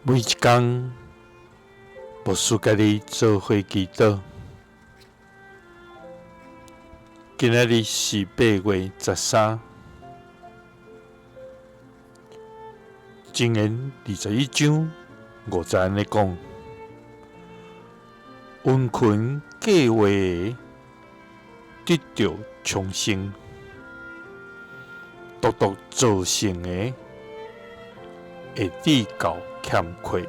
每一工，牧师佮你做伙祈祷。今仔日是8月13，箴言21章5节按呢讲：殷勤计划的得著昌盛，独独造成的会致到欠缺。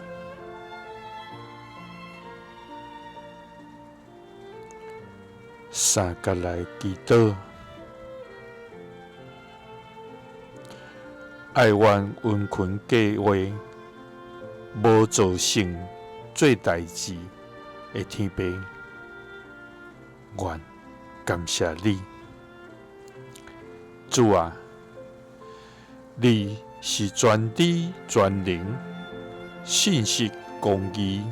三角来祈祷，爱阮殷勤计划，无造成做代志的天父，愿感谢你，主啊，你是全知全能、信实公义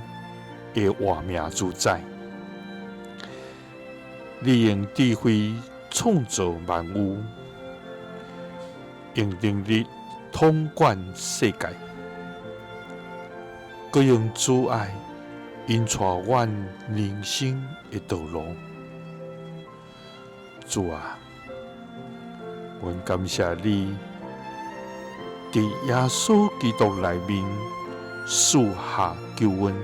的活命主宰。你用智慧创造万有，用能力统管世界，阁用慈爱引带阮人生的道路。主啊，阮感谢你，伫耶稣基督内面赐下救恩，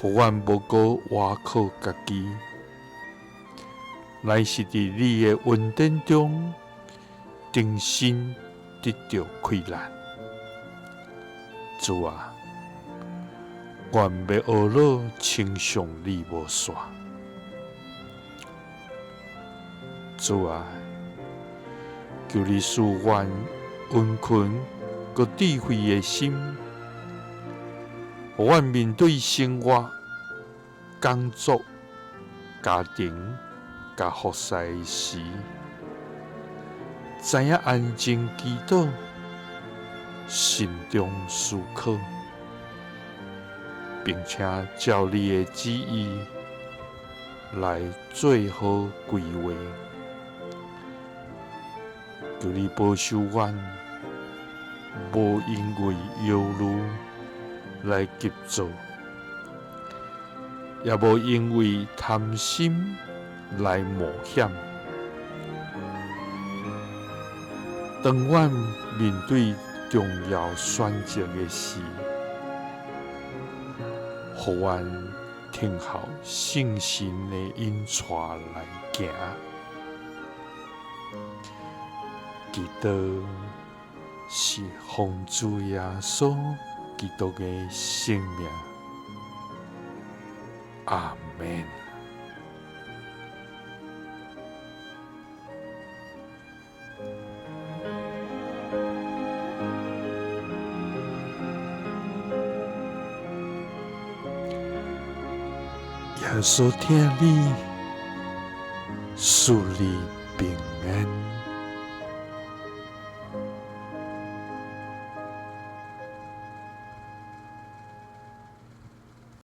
予阮无阁倚靠家己，乃是伫你的恩典中重新得著气力。主啊，阮欲学老称颂你无煞。主啊，求你赐阮殷勤阁智慧的心，予阮面对生活、工作、家庭佮服侍时，知影安静祈祷，慎重思考，并且照你的旨意来做好规划。求你保守阮，无因为忧虑来急躁，也无因为贪心来冒险。当阮面对重要选择的时，予阮听候圣神的引带来行。祈祷是奉主耶稣基督的圣名，阿们。耶稣疼你，赐你平安。